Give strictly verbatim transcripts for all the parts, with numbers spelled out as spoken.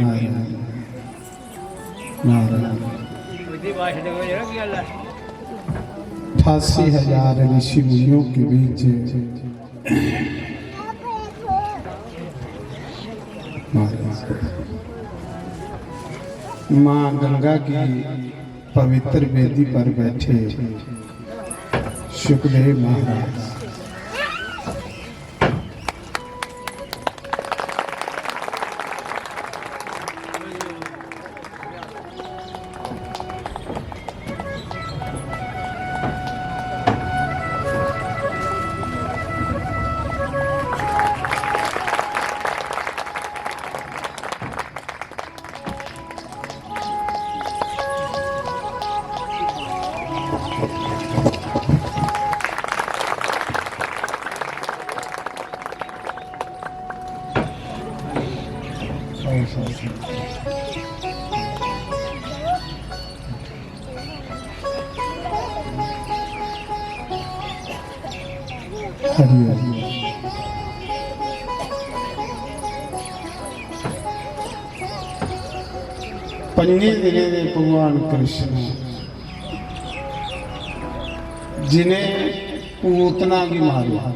नारायण, नारायण। अठासी हजार ऋषि मुनियों के बीच माँ गंगा की पवित्र वेदी पर बैठे शुकदेव महाराज। पंजे दिनें दे भगवान कृष्ण जिनें पूतना गी मारेआ,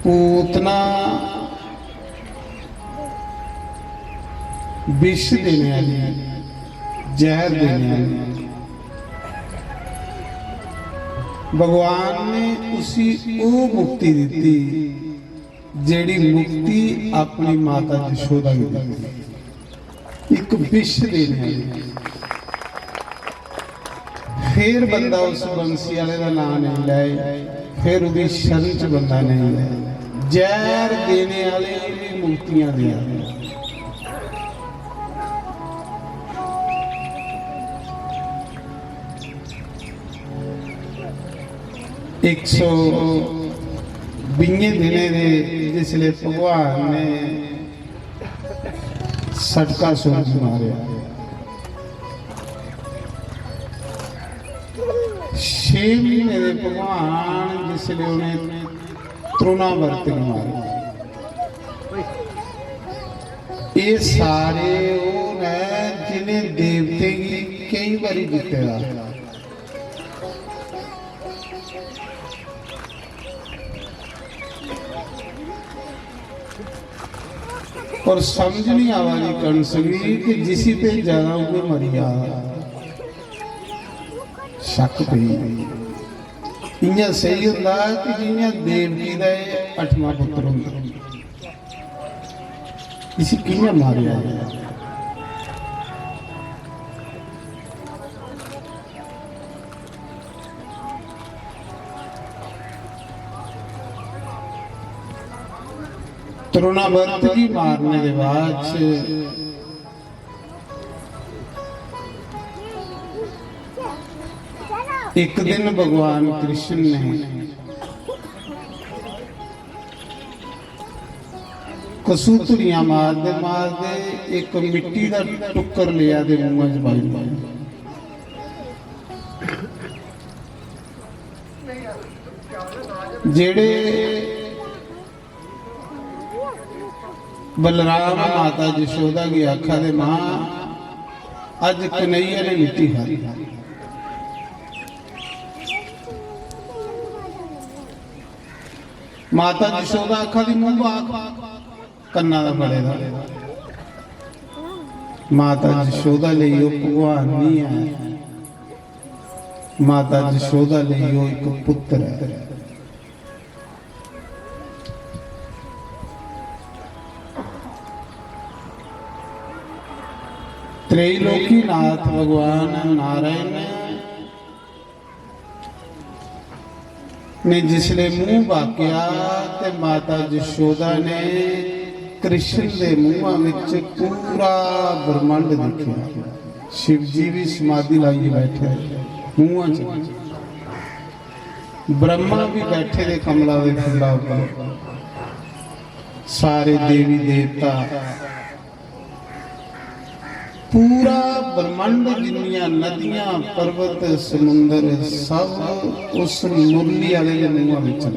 पूतना विष देने आह्ली, जैह्र देने आह्ली। भगवान ने उसी ओह् मुक्ति दित्ती जेह्ड़ी मुक्ति अपनी माता जशोदा गी दित्ती। इक विष देने आह्ली। फिर बंदा उस बंसी आह्ले दा नांऽ नेईं लैए, फिर ओह्दी शरण च बंदा नेईं लैए। जैह्र देने आह्ले गी बी मुक्तियां देआ। इक सौ बीहें दिनें दे जिसलै भगवान ने सटका सुर मारेआ। छे म्हीने दे भगवान जिसलै उ'नें तृणावर्त गी मारेआ। एह् सारे ओह् न जिनें देवतें गी केईं बारी जित्ते दा। और समझ नहीं आवा दी कंस गी कि जिसी भेजा दा उ'ऐ मरी जा। शक पेई। इ'यां सेही होंदा कि जि'यां देवकी दा एह् अठमां पुत्तर होंदा, इसी कि'यां मारेआ गेआ? तरुणावर्त गी मारने दे बाद च इक दिन भगवान कृष्ण ने कसूतड़ियां मारदे मारदे इक मिट्टी दा टुक्कर लेआ ते मुंहा च पाई लेआ। जेह्ड़े बलराम माता जशोदा गी आखा दे, "मां, अज्ज कन्हैया ने मिट्टी खाई।" माता जशोदा आखा दी, "मूंह बाक, कन्ना दा फड़े दा।" माता जशोदा लेई ओह् भगवान नहीं है, माता जशोदा लेई ओह् इक पुत्र है। त्रैलोकीनाथ भगवान नारायण ने जिसले मूंह बाकेआ ते माता जशोदा ने कृष्ण दे मूंहा विच पूरा ब्रह्मांड देखिया। शिव जी भी समाधि लाइए बैठे, मूंहा च ब्रह्मा भी बैठे दे कमला दे फुल्ला उप्पर। सारे देवी देवता, पूरा ब्रह्मांड, जिन्नियां नदियां, पर्वत, समुंदर, सब उस मुरली आह्ले दे मूंहा विच न।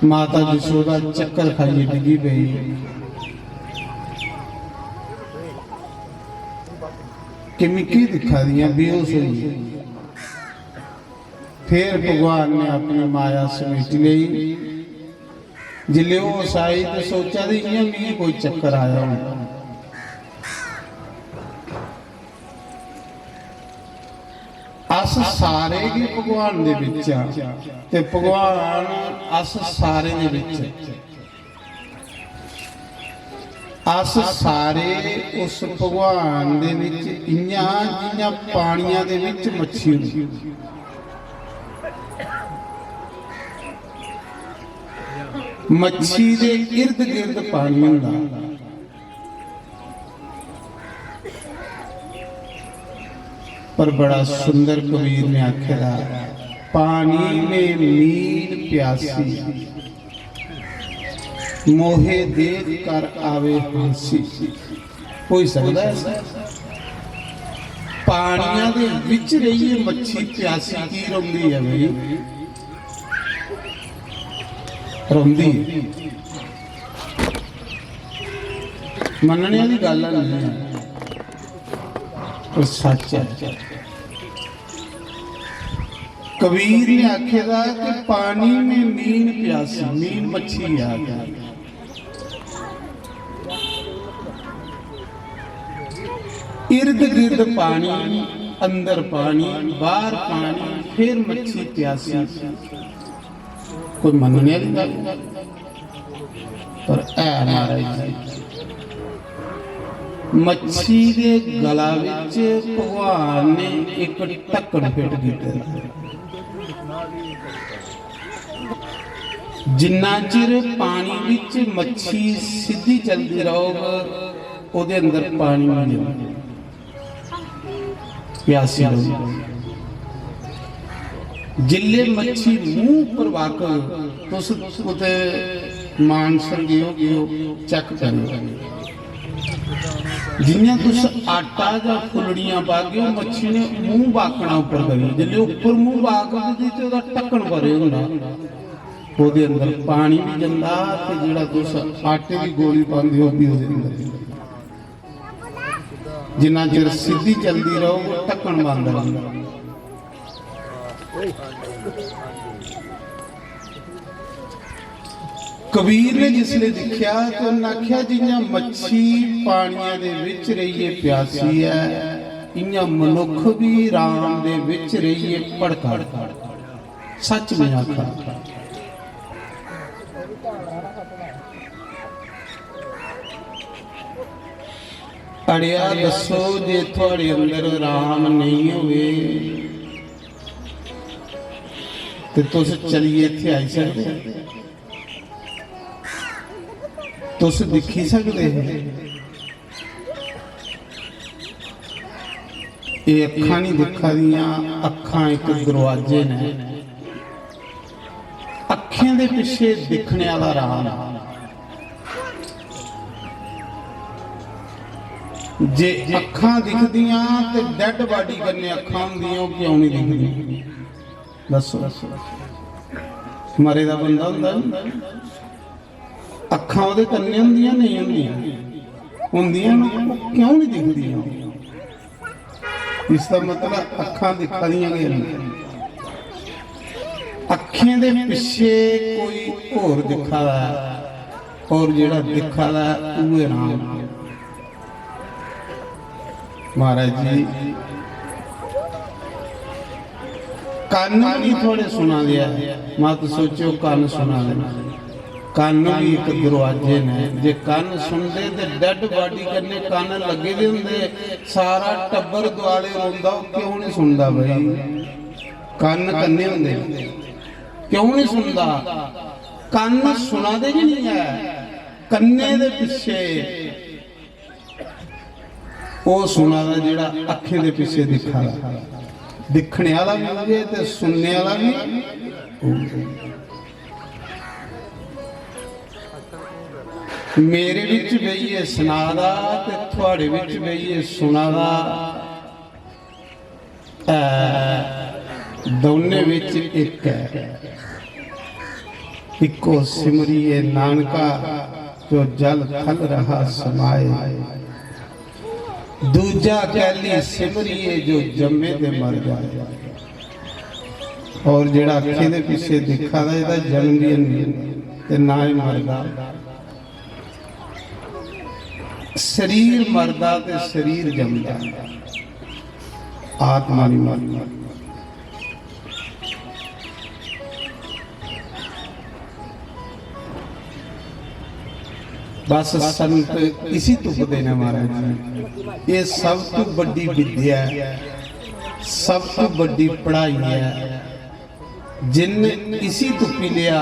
माता जसोदा चक्कर खाइयै डिग्गी पेई कि मिगी दिक्खा दियां, बेहोश होई गेई। फिर भगवान ने अपनी माया समेटी लेई। जिसलै होश आई ते सोचा दी इ'यां मिगी कोई चक्कर आया होना। अस सारे गै भगवान दे बिच आं ते भगवान अस सारे दे बिच ऐ। अस सारे उस भगवान दे बिच इ'यां जि'यां पानिया दे बिच मच्छी होंदी। मच्छी दे इर्द गिर्द पानी होंदा। पर बड़ा सुंदर कबीर ने आखे दा, "पानी में मीन प्यासी, मोहे देख कर आवे हांसी।" होई सकदा ऐ ऐसा? पानिया दे विच रहिए मच्छी प्यासी की रौंदी है भाई? रौंदी है। मन्नने आह्ली गल्ल नहीं है, पर सच है। कबीर ने आखे दा कि पानी में मीन प्यासी, मीन मच्छी याद है। इर्द गिर्द पानी, अंदर पानी, बाहर पानी, फिर मच्छी प्यासी। कोई मन्नने आह्ली गल्ल? पर है महाराज जी, मच्छी दे गला विच भगवान ने इक ढक्कन फिट कीते दा। जिन्ना चिर पानी विच मच्छी सिद्धी चलदी रौह्ग, ओह्दे अंदर पानी नहीं जंदा। प्यासी रौह्नी। जिल्ले मच्छी मूंह पर वाकग, तुस कुतै मानसर गेओ, गेओ, चेक करेओ। जि'यां तुस आटा जां फुल्लड़ियां पागेओ, मच्छी ने मूंह वाकना उप्पर करी। जिल्ले उप्पर मूंह वाकग ते ओह्दा ढक्कन भरे होंदा, ओह्दे अंदर पानी बी जंदा ते जेह्ड़ा तुस आटे दी गोली पांदे ओ, ओह् बी ओह्दे अंदर जंदा। जिन्ना चिर सिद्धी चलदी रौह्ग, ढक्कन बंद रौंह्दा। कबीर ने जिसलै दिक्खेआ ते उन्नै आखेआ, "जि'यां मच्छी पानियै दे बिच रेहियै प्यासी ऐ, इ'यां मनुक्ख बी राम दे बिच रेहियै भड़का।" सच में आखा। अड़ेआ, दस्सो, जे थुआड़े अंदर राम नेईं होवे ते तुस चलियै इत्थै आई सकदे? तुस दिक्खी सकदे हे? एह् अक्खां निं दिक्खा दियां, अक्खां इक दरोआजे न। अक्खें दे पिच्छे दिक्खने आह्ला राम। जे अक्खां दिखदियां ते डेड बाडी कन्नै अक्खां होंदियां, ओह् क्यों निं दिखदियां? दस्सो, मरे दा बंदा होंदा ना, अक्खां ओह्दे कन्नै होंदियां, नेईं होंदियां? होंदियां न। ओह् क्यों निं दिखदियां? इसदा मतलब अक्खां दिक्खा दियां गै न। अक्खें दे पिच्छे कोई होर दिक्खा दा ऐ, और जेह्ड़ा दिक्खा दा ऐ, उ'ऐ राम। महाराज जी, कन्न बी निं थुआढ़े सुना दे ऐ, मत सोचो कन्न सुना दे न। कन्न बी इक दरोआजे न, जे कन्न सुनदे ते डेड बाडी कन्नै कन्न लग्गे दे होंदे, सारा टब्बर दुआले रोंदा, ओह् क्यों निं सुनदा भाई? कन्न कन्नै होंदे, क्यों निं सुनदा? कन्न सुना दे गै निं ऐ, कन्नै दे पिच्छे ओह् सुना दा जेह्ड़ा अक्खें दे पिच्छे दिक्खा दा। दिक्खने आह्ला बी उ'ऐ ते सुनने आह्ला बी उ'ऐ। मेरे बिच बेहियै सना दा ते थुआड़े बिच बेहियै सुना दा। ऐ, दौनें बिच इक ऐ। इक्को सिमरिए नानका, जो जल थल रहा समाए। दूजा कैली सिमरिए, जो जम्मे ते मर जाए। और जेड़ा अक्खें दे पिछे दिखा दा, एदा जन्म भी नहीं ते ना ही मरदा। शरीर मरदा ते शरीर जमदा, आत्मा नहीं मरदा। बस संत इसी तुपदे ने महाराज जी। ये सब तो बड़ी विद्या है, सब तो बड़ी पढ़ाई है। जिन इसी तुपी लिया,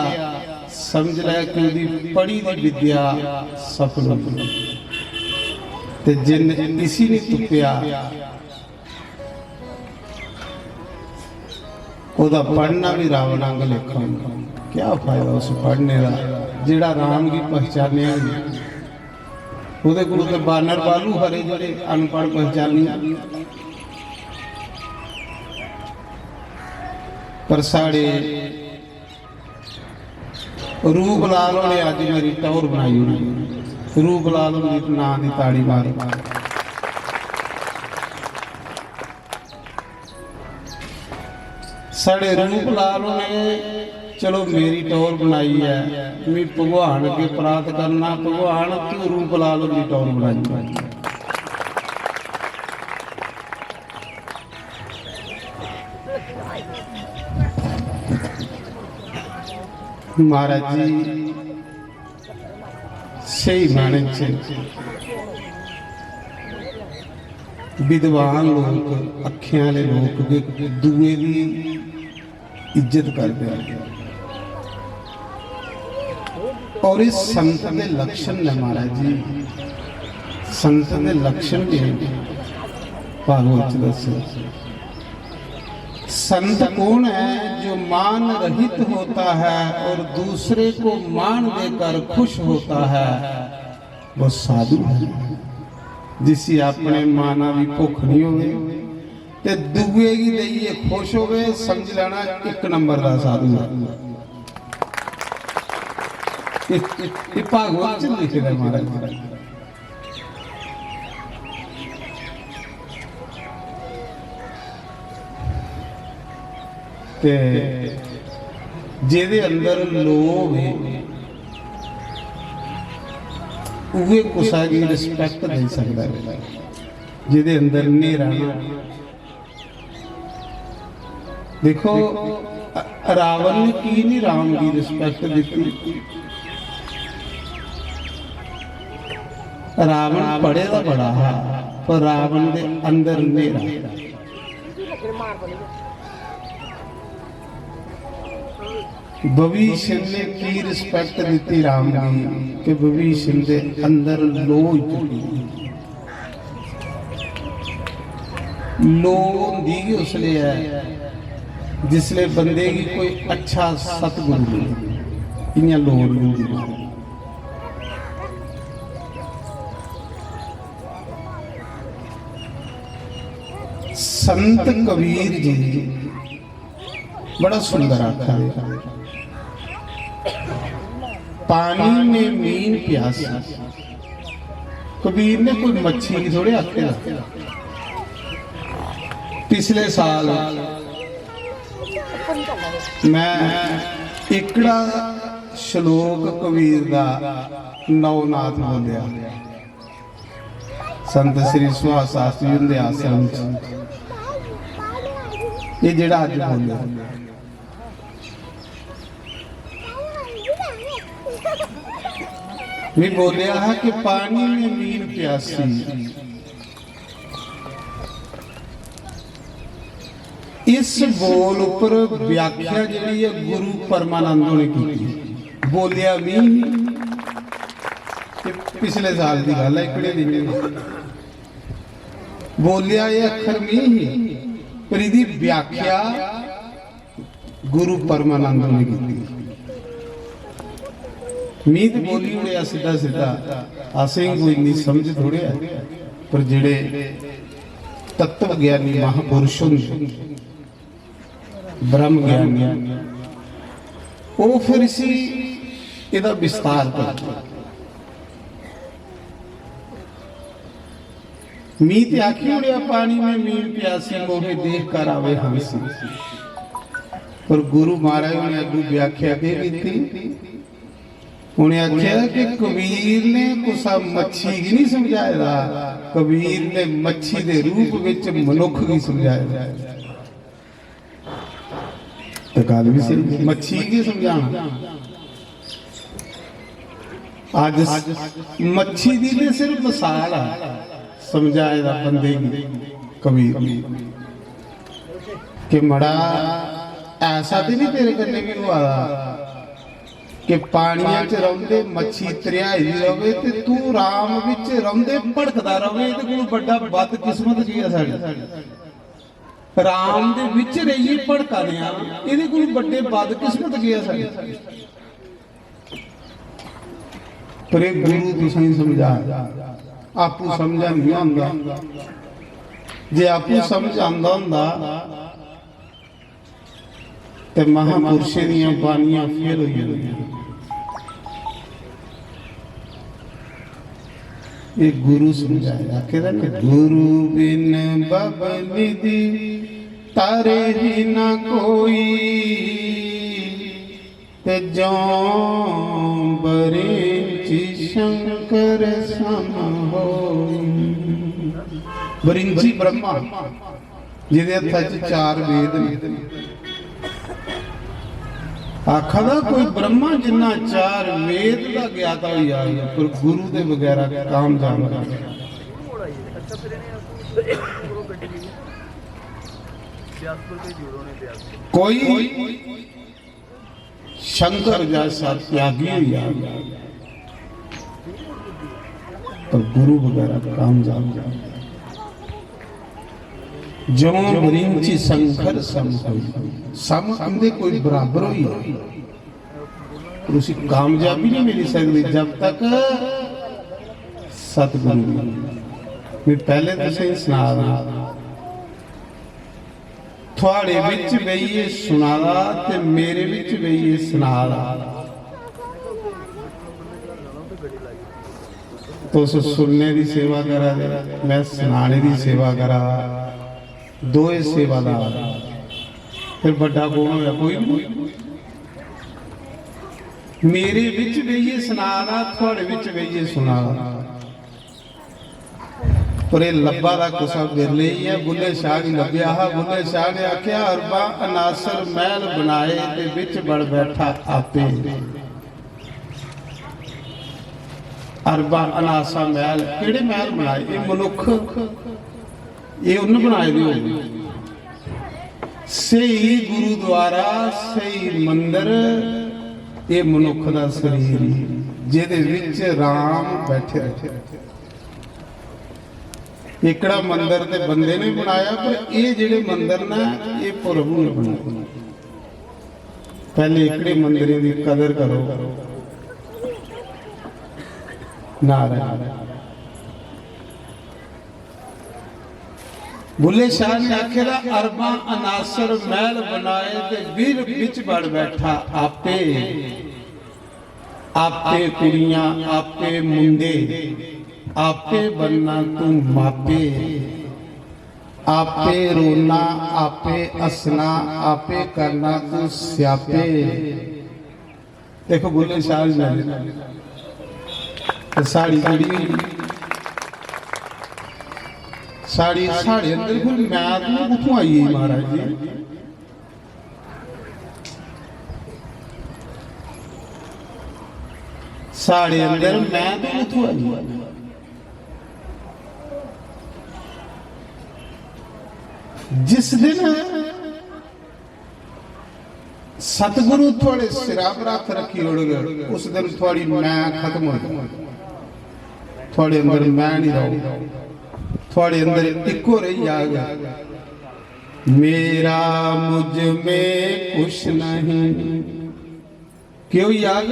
समझ लै कि ओदी पढ़ी दी विद्या सफल होई। ते जिन इसी नहीं तुपिया, ओदा पढ़ना भी रावण आंग लेखा होंदा। क्या फायदा उस पढ़ने दा, जेड़ा राम गी पहचानेआ ही नहीं। ओदे कोल ते बानर बालू हरे, जेड़े अनपढ़ पहचानी। पर साढ़े रूप लाल होने अज मेरी टौर बनाई ओड़ी। रूप लाल होंदी नां दी ताड़ी मारो। साढ़े रूप लाल होने, चलो, मेरी टौर बनाई है। मैं भगवान अगे प्रार्थ करना, भगवान, तू रूप लाल होंदी टौर बनाई। महाराज जी, सही माने च विद्वान लोग, अक्खें आह्ले लोग भी दुए दी इज्जत करदे न। और इस संत दे लक्षण ने महाराज जी, संत दे लक्षण के भागवत च दस्से। संत कौन है जो मान रहित होता है और दूसरे को मान देकर खुश होता है? वो साधु है, जिसी अपने माना दी भुख नहीं होवे ते दुए गी देइयै खुश होवे, समझ लेना एक नंबर दा साधु है। इस, इस, इस भागवत च लिखे दा महाराज। ते जेदे अंदर लोभ है, उहे कुसा गी respect दे सकदा है। जेदे अंदर न्हेरा ना, देखो, अ-, रावण ने की नहीं राम गी respect दी? रावण पढ़े दा बड़ा हा, पर रावण दे अंदर न्हेरा। विभीषण ने की respect दी राम गी कि विभीषण दे अंदर लोभ ही। लोभ होंदी गै उसले ऐ जिसले बंदे गी कोई अच्छा सतगुरु मिले। इयां लोभ नहीं होंदी। संत कबीर जी बड़ा सुंदर आखा है, पानी में मीन प्यासी। कबीर ने कोई मच्छी गी थोड़े आखे दा। पिछले साल मैं एकड़ा श्लोक कबीर दा नौ नाथ बोलिया। संत श्री सुभाष शास्त्री हुंदे आश्रम च एह् जेह्ड़ा अज्ज बोलेआ, मैं बोलेआ हा कि पानी में मीन प्यासी। इस बोल उप्पर व्याख्या जेह्ड़ी ऐ गुरु परमानंद होरें कीती। बोलेआ मी ही, ते पिछले साल दी गल्ल ऐ, इक्कड़े दिन दी। बोलेआ एह् अक्खर मी ही, पर एह्दी व्याख्या गुरु परमानंद होरें कीती। मी ते बोली ओड़ेआ सिद्धा सिद्धा, असें कोई इन्नी समझ थोड़े ऐ, पर जेह्ड़े तत्व ज्ञानी महापुरुष होंदे, ब्रह्म ज्ञानी, ओह् फिर इसी, एह्दा विस्तार करदा। मी ते आखी ओड़ेआ पानी में मीम प्यासी, मोहे देख कर आवे हंसी। पर गुरु महाराज होरें अग्गू व्याख्या केह् कीती? उ'नें आखेआ कि कबीर ने कुसा मच्छी गी नहीं समझाए दा, कबीर ने मच्छी दे रूप विच मनुख गी समझाए दा। ते गल्ल बी स्हेई, मच्छी गी समझाना। अज्ज मच्छी दी ते सिर्फ मसाल ऐ समझाए दा बंदे गी कबीर। कि मड़ा, ऐसा ते नहीं तेरे कन्नै बी होआ दा कि पानिया च रौंह्दे मच्छी त्रिहाई दी रवे ते तू राम बिच रौंह्दे भड़कदा रवे? एह्दे कोल बड्डा बदकिस्मत केह् ऐ साढ़ी? राम दे बिच रेहियै भड़का दे आं, एह्दे कोल बड्डे बदकिस्मत केह् ऐ साढ़ी? पर एह् गुरु तुसेंगी समझा, आपूं समझा नहीं आंदा। जे आपूं समझ आंदा होंदा ते महापुरुषें दियां बाणियां फेल होई जंदियां। ये गुरु समझाया, आखे दा ना, "गुरु बिन बब निधि तारे ही ना कोई, ते जौं बरिंची शंकर सम होई।" बरिंची ब्रह्मा, जेह्दे हत्था च चार वेद न। आखा दा कोई ब्रह्मा जिन्ना चार वेद दा ज्ञाता होई जाग, पर गुरु दे बगैरा काम जान कर। कोई शंकर जैसा त्यागी होई जाग, पर गुरु बगैरा काम जान। जौं बरिंची शंकर सम होई, सम इंदे कोई बराबर होई, पर उसी कामयाबी नहीं मिली सकदी जब तक सतगुरु नहीं। मैं पहले तुसेंगी सना दा, थुआड़े बिच बेहियै सुना दा ते मेरे बिच बेहियै सना दा। तुस सुनने दी सेवा करा दे, मैं सनाने दी सेवा करा दा। दोए सेवादार। फिर बड्डा कौन होया? कोई नहीं। मेरे बिच बेहियै सना दा, थुआड़े बिच बेहियै सुना दा। पर एह् लब्भा दा कुसा बिरले ही ऐ। बुल्ले शाह गी लब्भेआ हा। बुल्ले शाह ने आखेआ, "अरबां अनासर मैह्ल बनाए ते बिच बड़ बैठा आपे।" अरबां अनासा मैह्ल, केह्ड़े मैह्ल बनाए? एह् मनुक्ख, एह् उन्न बनाए दे होंदे। स्हेई गुरुद्वारा, स्हेई मंदर, एह् मनुक्ख दा शरीर ही, जेह्दे विच राम बैठे रहे। एकड़ा मंदर ते बंदे ने बनाया, पर एह् जेह्ड़े मंदर न, एह् प्रभु ने बनाए। पैह्ले एकड़े मंदरें दी कदर करो। नारायण। बुल्ले शाह ने आखे दा, "अरबां अनासर मैह्ल बनाए ते बीर बिच बड़ बैठा आपे।" आपे कुड़ियां, आपे मुंडे, आपे बनना तू मापे, आपे रोना, आपे हसना, आपे करना तू स्यापे। देखो, बुल्ले शाह जी ने ते साढ़ी जेह्ड़ी, साढ़ी, साढ़े अंदर कोई मैं तू कुत्थों आई गेई, महाराज जी? साढ़े अंदर मैं तो कुत्थों आई? जिस दिन सतगुरु थुआड़े सिरा पर हत्थ रखी ओड़ग, उस दिन थुआड़ी मैं खत्म हो जाग। थुआड़े अंदर मैं नहीं रहूग, थुआड़े अंदर इक्को रेही जाग, "मेरा मुझ में कुछ नहीं।" केह् होई जाग?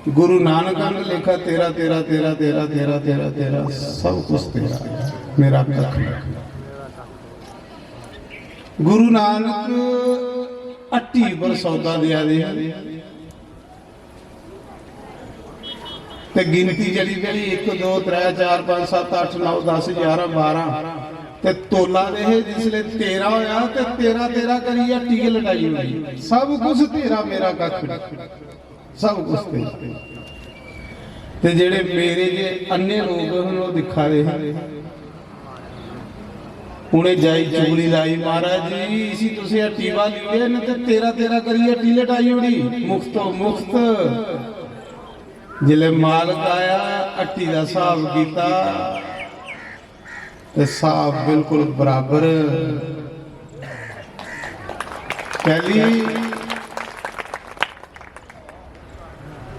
गुरु नानक आंह्गर लेखा तेरा, तेरा, तेरा, तेरा, तेरा, तेरा, तेरा, सब कुछ तेरा, मेरा कक्ख नहीं। गुरु नानक हट्टी पर सौदा देआ दे हे। ते गिनती चली पेई, इक, दो, त्रै, चार, पंज, सत्त, अट्ठ, नौ, दस, ग्यारह, बारह, ते तोला दे हे। जिसले तेरह होया ते तेरह तेरह करियै हट्टी गै लटाई ओड़ी। सब कुछ तेरा, मेरा कक्ख नहीं। सब कुछ तेरा। ते जेड़े मेरे जे अन्ने लोग हन, ओह् दिक्खा दे हे। उ'नें जाई चुगली लाई, "महाराज जी, इसी तुसें हट्टी ब्हाली ओड़ेआ, इ'न्नै ते तेरा तेरा करियै हट्टी लटाई ओड़ी, मुख्तो मुख्त।" जिसलै मालक आया, हट्टी दा स्हाब कीता, ते स्हाब बिल्कुल बराबर। कैली?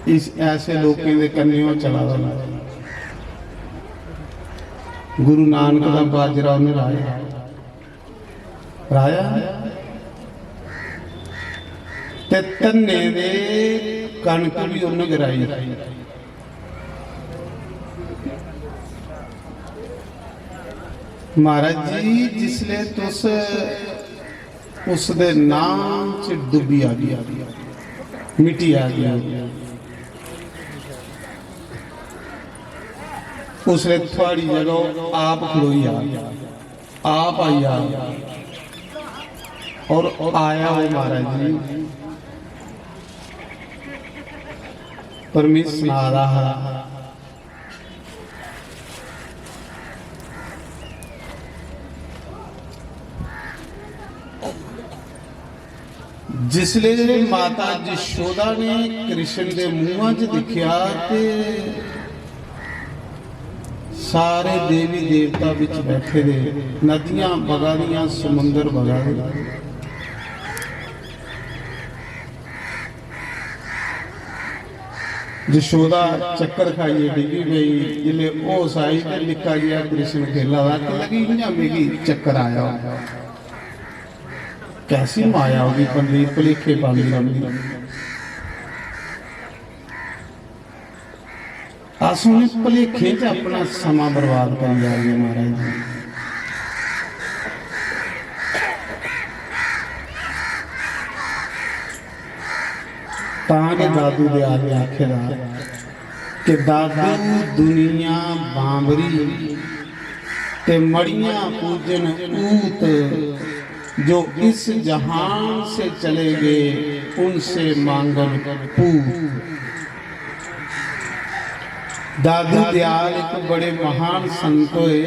इस ऐसे लोकें दे कन्नै ओह् चला दा। गुरु नानक दा बाजरा उन्नै राया, राया, ते धन्ने दे कनक भी उन्नै गै राई। महाराज जी, जिसले तुस उसदे नाम च डुब्बी जागे, मिटी जागे, उसले थुआड़ी जगह ओह् आप खलोई जा, आप आई जा। और आया ओह् महाराज जी, पर मैं सना रहा हा, जिसले माता जशोदा ने कृष्ण दे मुंहा च दिक्खेआ ते सारे देवी देवता बिच बैठे दे, नदियां बगा दियां, समुंदर बगा दे। जशोदा चक्कर खाइयै डिग्गी पेई। जिसलै होश आई ते निक्का जेहा कृष्ण खेला दा, आखन लगी, "इ'यां मिगी चक्कर आया होंदा।" कैसी माया होगी, बंदे गी भलेखे पांदी रौंह्दी। अस उ'नें भलेखें च अपना समां बर्बाद करी जा दे, महाराज जी। तां गै दादू दयाल ने आखे दा कि दादू दुनिया बांबरी ते मड़ियां पूजन ऊत, जो इस जहान से चले गए उनसे मांगन पूत। दादू दयाल इक बड़े महान संत होए,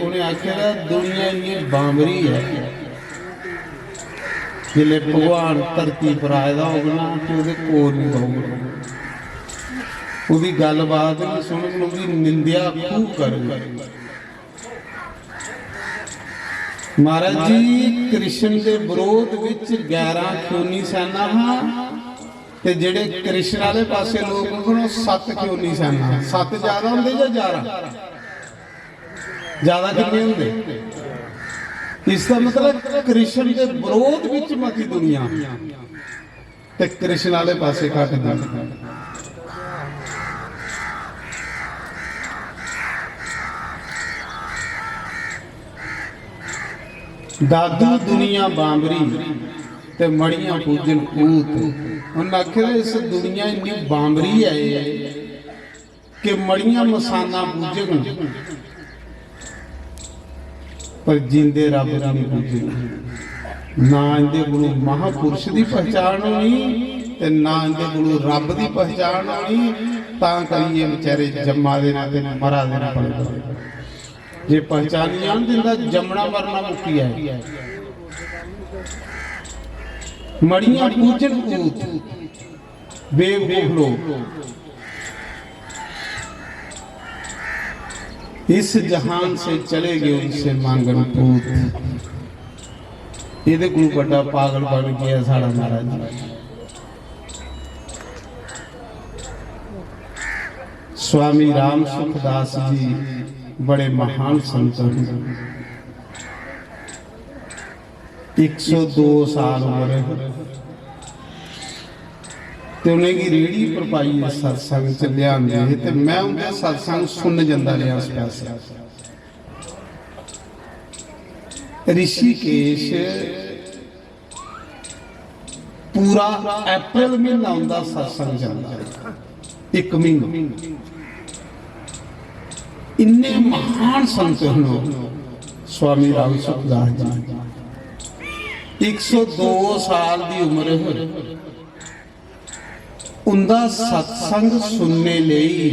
उ'नें आखेआ, दुनिया इन्नी बांबरी ऐ, जिसलै भगवान धरती पर आए दा होग ना, ते ओह्दे कोल निं बौह्ग, ओह्दी गल्लबात निं सुनग, ओह्दी निंदेआ खूब करग। महाराज जी, कृष्ण दे विरोध विच ग्यारह क्यों नहीं सहना हा, ते जेड़े कृष्ण आले पासे लोक होंदे न, ओह् सत्त क्यों नहीं सहना हा। सत्त ज्यादा होंदे जां ग्यारह? ज्यादा किन्ने होंदे? इसदा मतलब कृष्ण दे विरोध विच मती दुनिया ते कृष्ण आले पासे घट दुनिया। दादू दुनिया बांबरी ते मड़ियां पूजन ऊत। उन्हें आखेआ, इस दुनिया इन्नी बांबरी ऐ कि मड़ियां मसाना पूजन, पर जींदे रब गी नहीं पूजन। ना इंदे कोलों महापुरुष दी पहचान होनी ते ना इंदे कोलों रब दी पहचान होनी। तां करियै बेचारे जम्मा दे ना ते मरा दे ना, पले पले। जे पहचानी जान ते इंदा जमना मरना मुक्की जाए। मड़ियां पूजन ऊत, बेवकूफ लोग। इस जहान से चले गए उनसे मांगन पूत। एह्दे कोलू बड्डा पागलपन केह् ऐ साढ़ा महाराज? स्वामी राम सुखदास जी बड़े महान संत हैं। इक सौ दो साल उम्र ही ते उ'नेंगी रेह्ड़ी पर पाइयै सत्संग च लेआंदे हे ते में उं'दा सत्संग सुनन जंदा रेहा उस पासै। ऋषिकेश पूरा अप्रैल म्हीना उं'दा सत्संग चलदा, इक म्हीना। इन्ने महान संत न स्वामी राम सुखदास जी। इक सौ दो साल दी उम्र ही। उं'दा सत्संग सुनने लेई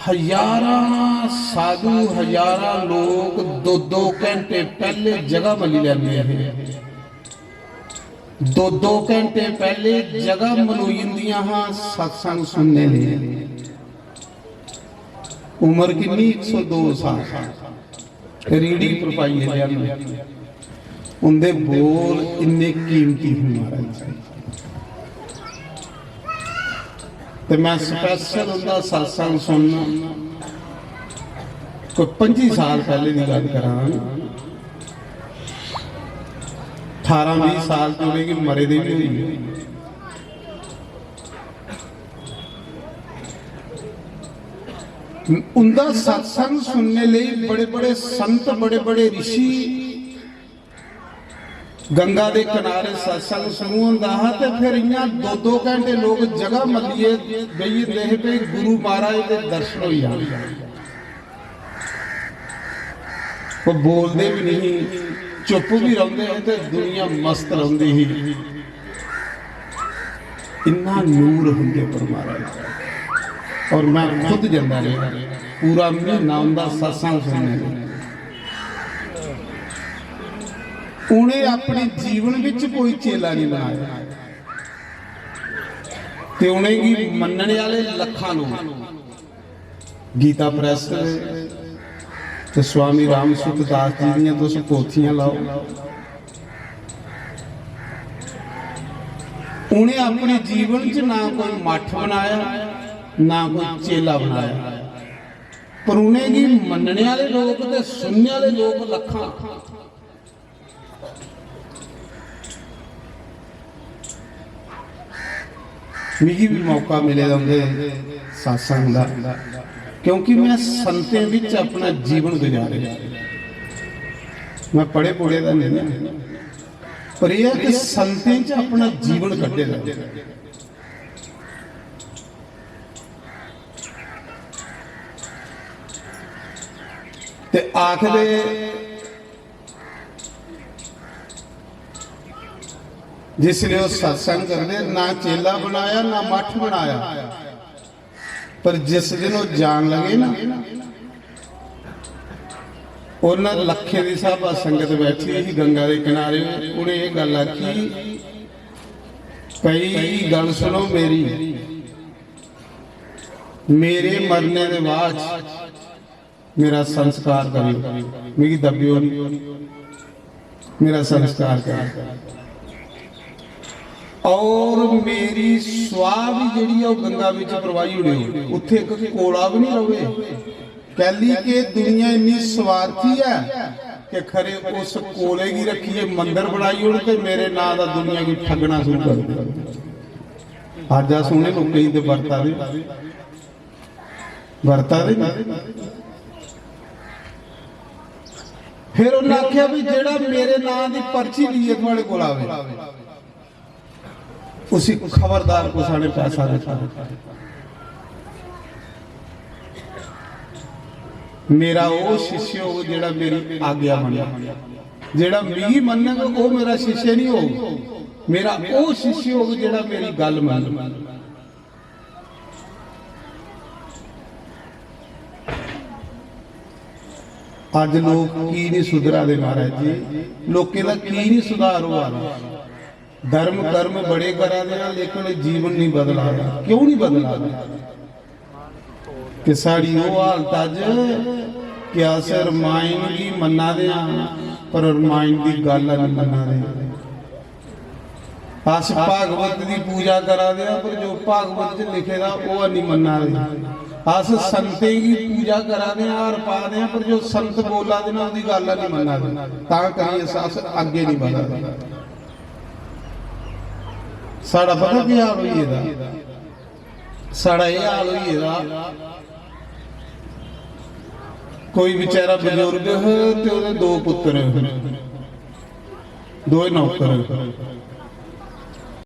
हजारां साधु, हजारां लोक दो दो घंटे पैह्ले जगह मल्ली लैंदे हे। दो दो घंटे पैह्ले जगह मनोई जंदियां हां सत्संग सुनने लेई। उम्र किन्नी? इक सौ दो साल। रीढ़ी पर पाइयै लेआंदे। उं'दे बोल इन्ने कीमती हे महाराज। ते मैं स्पैशल उं'दा सत्संग सुनना। कोई पंजी साल पैह्ले दी गल्ल करां, ठारां बीह् साल ते उ'नेंगी मरे दे बी होई गे। उं'दा सत्संग सुनने लेई बड़े बड़े संत, बड़े बड़े ऋषि गंगा दे किनारे सत्संग शुरू होंदा हा ते फिर इ'यां दो दो घंटे लोक जगह मल्लियै बेही जंदे हे भई गुरु महाराज दे दर्शन होई जान। ओह् बोलदे बी नहीं, चुप बी रौंह्दे हे ते दुनिया मस्त रौंह्दी ही। इन्ना नूर उं'दे पर महाराज। और मैं खुद जंदा रेहा, पूरा म्हीना उं'दा सत्संग सुनने लेई। उ'नें अपने जीवन बिच कोई चेला नहीं बनाया ते उ'नेंगी मन्नने आह्ले लक्खां लोक। गीता प्रेस ते स्वामी राम सुखदास जी दियां तुस पोथियां लाओ। उ'नें अपने जीवन च ना कोई मठ बनाया, ना कोई चेला बनाया, पर उ'नेंगी मन्नने आह्ले लोक ते सुनने आह्ले लोक लक्खां। मिगी भी मौका मिले दा उं'दे सत्संग दा, क्योंकि मैं संतें बिच अपना जीवन गुजारेआ। मैं पढ़े पुढ़े दा नहीं ऐ, पर एह् ऐ कि संतें च अपना जीवन कड्ढे दा। ते आखदे जिसलै ओह् सत्संग करदे, ना चेला बनाया, ना मठ बनाया, पर जिस दिन ओह् जान लगे ना, उन्हें लक्खें दी स्हाबा संगत बैठी ही गंगा दे किनारे। उ'नें एह् गल्ल आखी, "भई, गल्ल सुनो मेरी, मेरे मरने दे बाद मेरा संस्कार करेओ, मिगी दब्बेओ नहीं, मेरा संस्कार करेओ। और मेरी स्वाह भी जेह्ड़ी ऐ, ओह् गंगा बिच परवाही ओड़ेओ। उत्थे इक कोला भी नहीं रवे। कैली के दुनिया इन्नी स्वार्थी ऐ कि खरे उस कोले गी रखियै मंदर बनाई ओड़ ते मेरे नां दा दुनिया गी ठगना शुरू कर दे।" अज्ज अस उ'नें लोकें गी ते बरता दे, बरता दे नहीं। फिर उन्हें आख्या भी जेड़ा मेरे नां दी पर्ची लिए थुआड़े कोल आवे, उसी खबरदार कुसा ने पैसा दिता। मेरा ओह शिष्य होग जेड़ा मेरी आज्ञा मन्नग, जेड़ा मिगी मन्नग ओह मेरा शिष्य नहीं होग, मेरा ओह शिष्य होग जेड़ा मेरी गल मन्नग। अज लोक की नहीं सुधरा दे महाराज जी, लोकें दा की नहीं सुधार होआ दा? धर्म कर्म बड़े करा दे हैं, लेकिन जीवन नहीं बदला रहा। क्यों नहीं बदला रहा? कि साड़ी ओह हालत अज कि अस रमायण गी मन्ना दे हां, पर रमायण दी गल्ल नहीं मन्ना दे। अस भागवत दी पूजा करा दे हां, पर जो भागवत च लिखे दा ओह नहीं मन्ना दे। अस संतें गी पूजा करा दे हां, अर्पा दे हां, पर जो संत बोला दे ना ओहदी गल्ल नहीं मन्ना दे। तां करियै अस, अस अग्गें नहीं बधा दे। साढ़ा पता केह् हाल होई गेदा? साढ़ा एह् हाल होई गेदा, कोई बेचारा बजुर्ग हा ते ओह्दे दो पुत्तर हे, दोए नौकर।